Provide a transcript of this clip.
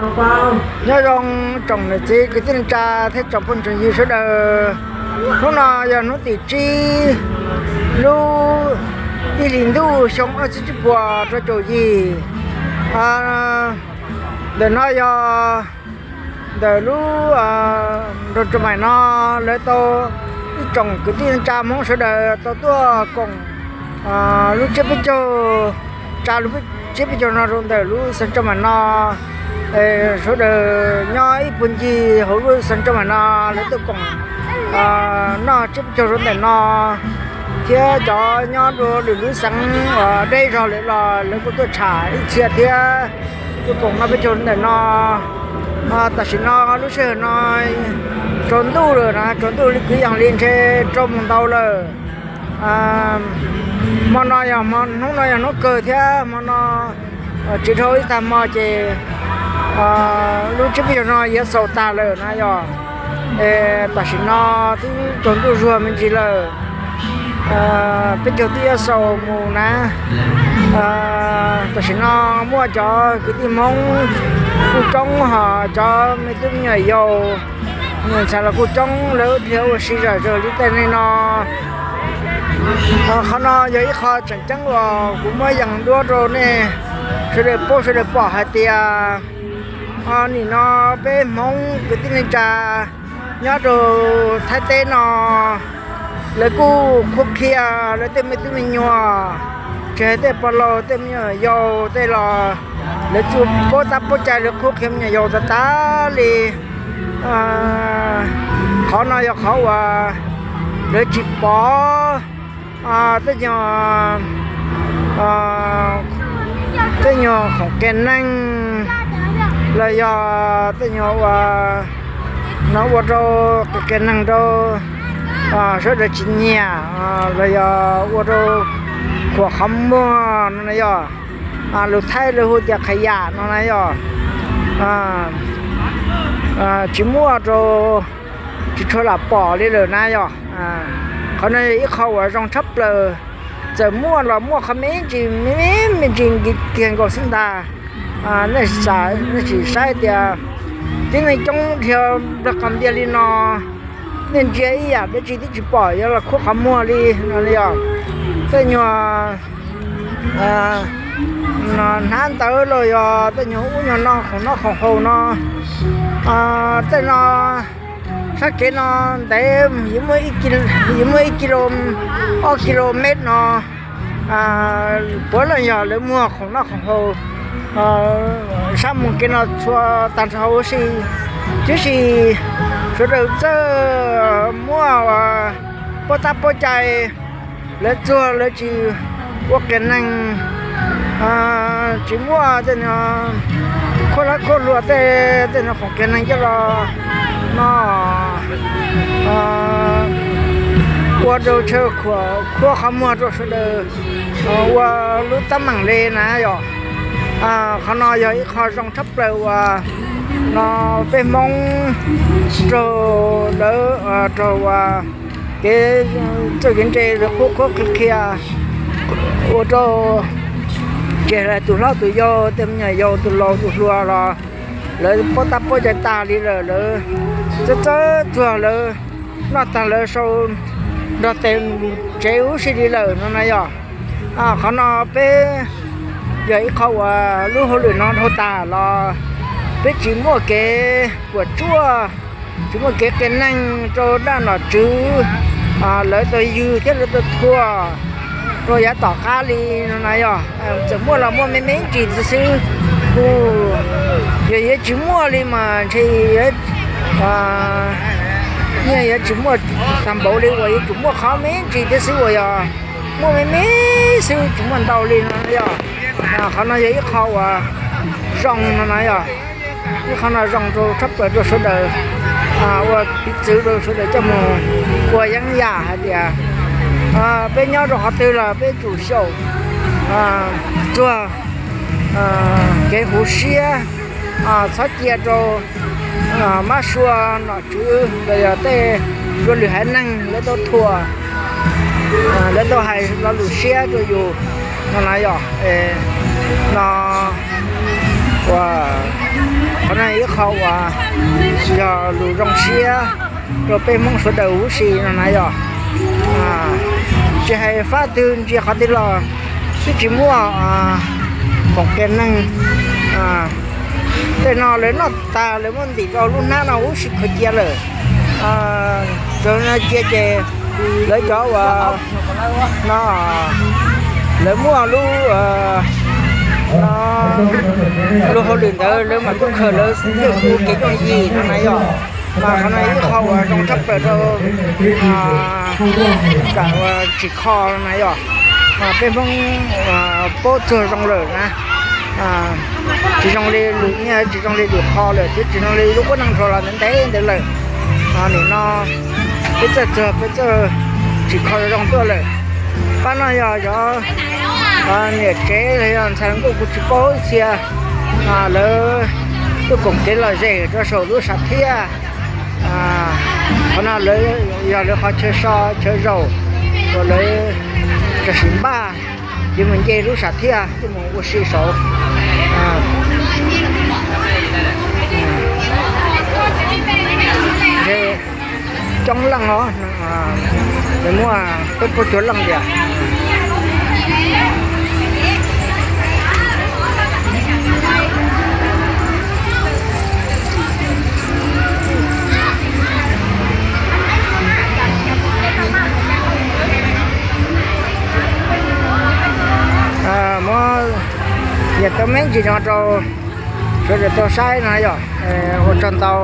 Nyob zoo tsoom niam txiv kwv tij neej tsa thiab tsoom phooj tsoom ywg sawv daws. Hnub no yog hnub tim tsib lub ib hlis ntuj xyoo ob txhiab tsib puas rau caum yim. Ntawm no yog ntawm lub nroog Tso Maim no, lawv tau, ib tsoom kwv tij neej tsa Hmoob sawv daws tau tuaj koom lub tsiab peb caug, tsa lub tsiab peb caug no rau ntawm lub xeev Tso Maim no. Sawv daws nyob ib puag ncig hauv lub xeev Tso Maim no lawv tuaj koom noj tsiab peb caug rau ntawm no, thiab cov nyob dua lwm lub xeev uas deb zog lawm los lawv kuj tuaj tsham ib txhia thiab tuaj koom noj peb caug rau ntawm no. Tam sim no lub sij hawm no tsaus ntuj lawm na, tsaus ntuj li kwv yees li ntshe rau mus ntau lawm. Hmo no yog, hnub no yog hnub kawg thiab hmo no tsis dhau ib tag hmo ces lub tsiab peb caug no yuav xaus tag lawm na yog. Tam sim no twb tsaus ntuj zuag me ntsis lawm, peb caug twb yuav xaus mus na. Tam sim no muaj cov kwv tij Hmoob kuj coob, ho cov me tub me nyuam yaus, me nyuam ntxhais los kuj coob, lawv dhia ua si zom zaws li tej neeg no. Qhov no yog ib qho tseem ceeb uas kuv muab yees duab rau nej sawv daws paub sawv daws pom hais tias nim no peb Hmoob kwv tij neej tsa nyob rau Thaib teb no, lawv kuj qhuab qhia lawv tej me tub me nyuam, tsis hais tej pog laus tej me nyuam yaus tej los lawv tsuas paub tab paub cai, lawv qhuab qhia me nyuam yaus tas tas li. Qhov no yog qhov uas lawv tsis pom tej nyuag, tej nyuag khoom qias neeg los yog tej nyuag uas no ua rau qias neeg rau sawv daws tsis nyiam, los yog ua rau khuam qhov muag no na yog. Lus Thaib lawv hu tias qhov yam no na yog, tsis muaj rau, tsis tshua lam pom li lawm na yog. Qhov no yog ib qho uas zoo tshaj plaws, txawm muaj los muaj qhov me ntsis me me ntsis kiag nkaus xwb ntag. Nej sim saib tias tib neeg coob dhia nplawg qos ntiag li no, nej ntsia ib yam dab tsi twb tsis pom yuav los khuab qhov muag li no yog. Tej nyuag hnab ntawv los yog tej nyuag ub nyuag no, khoom noj khoom haus no, tej no sab kev no ntev, yuav muaj ib kilo, ob kilo mev no, puav leej yog lawv muag khoom noj khoom haus sab mus kev no txhua tag nrho huv si. Tiam sis sawv daws txawj muaj paub tab paub cai, lawv txuag lawv tsis ua qias neeg, tsis muaj tej no khuab hlab khuab hlua tej, tej no khoom qias neeg coj los no ua rau chaw khuam khuab qhov muag rau sawv daws ua lub teeb meem li na yog. Qhov no yog ib qho zoo tshaj plaws uas no peb Hmoob raug lawv raug uas kev txawj kev ntse lawv qhuab qhuab qhia qhia ua rau tsis hais tus hlob tus yau, tej me nyuam yaus, tus laus tus hluas los lawv paub tab paub cai tag li lawm, lawv txawj txawj txuag lawv noj tag lawv sau nrog tes tsev huv si li lawm no na yog. Qhov no peb yog ib qho uas lub hauj lwm no dhau tag los peb tsis muaj kev puas tsuaj, tsis muaj kev qias neeg rau dab nom tswv lawv tau ywg thiab lawv tau thuam rau yav tom qab li no na yog. Txawm muaj los muaj me me ntsis xwb, kuj yog yuav tsis muaj li mas ntshe yuav tsis muaj tag npaum li uas yuav tsum muaj qhov me ntsis thiab xwb uas yog muaj me me xwb tsis muaj ntau li no yog. Qhov no yog ib qho uas zoo no na yog, ib qho no zoo rau tshaj plaws rau sawv daws, ua piv txwv rau sawv daws coj mus ua yeeb yam hais tias peb nyob rau qhov twg los peb tsum xyaum txuag kev huv siab, txhob cia rau mab sua nom tswv los yog tej dua lwm haiv neeg lawv tau thuam, lawv tau hais lo lus siab rau yus no na yog. No ua qhov Ib qho uas yog lus zoo siab rau peb Hmoob sawv daws huv si no na yog, tsis hais fab twg ntsia qhov twg los twb tsis muaj khoom qias neeg. Tej no lawv noj tag lawv muab ntim rau lub hnab no huv si khaws cia lawm. Txawm no cia ces lawv cov uas no lawv muaj lub, no, lub hauj lwm ntawd lawv mam tuaj khaws lawv thiaj hu kev yooj yim no na yog. Mas qhov no ib qho uas zoo tshaj plaws rau kam uas tsim kho no na yog. Mas peb Hmoob paub txuag zoo lawm na, tsis zoo li lwm niaj, tsis zoo li lwm qho lawm thiab tsis zoo li lub qub neej dhau los ntev ntev ntawd lawm. Nim no peb txawj txuag peb txawj tsim kho zoo tuaj lawm. Pab no yog cov niam tsev los yog ntxhais hluas nkauj kuv tsis paub ib txhia, lawv tuaj koom kev lom zem rau saum lub sam thiaj. Qhov no lawv yog lawv qhov chaw so chaw zaum uas lawv tam sim npaj yuav mus nce lub sam thiaj tuaj mus ua si saud. Coob leej os, nws muaj peb puas cuag leej tiag. Muab yam tau me ntsis no rau sawv daws tau saib no yog ua tsaug ntau.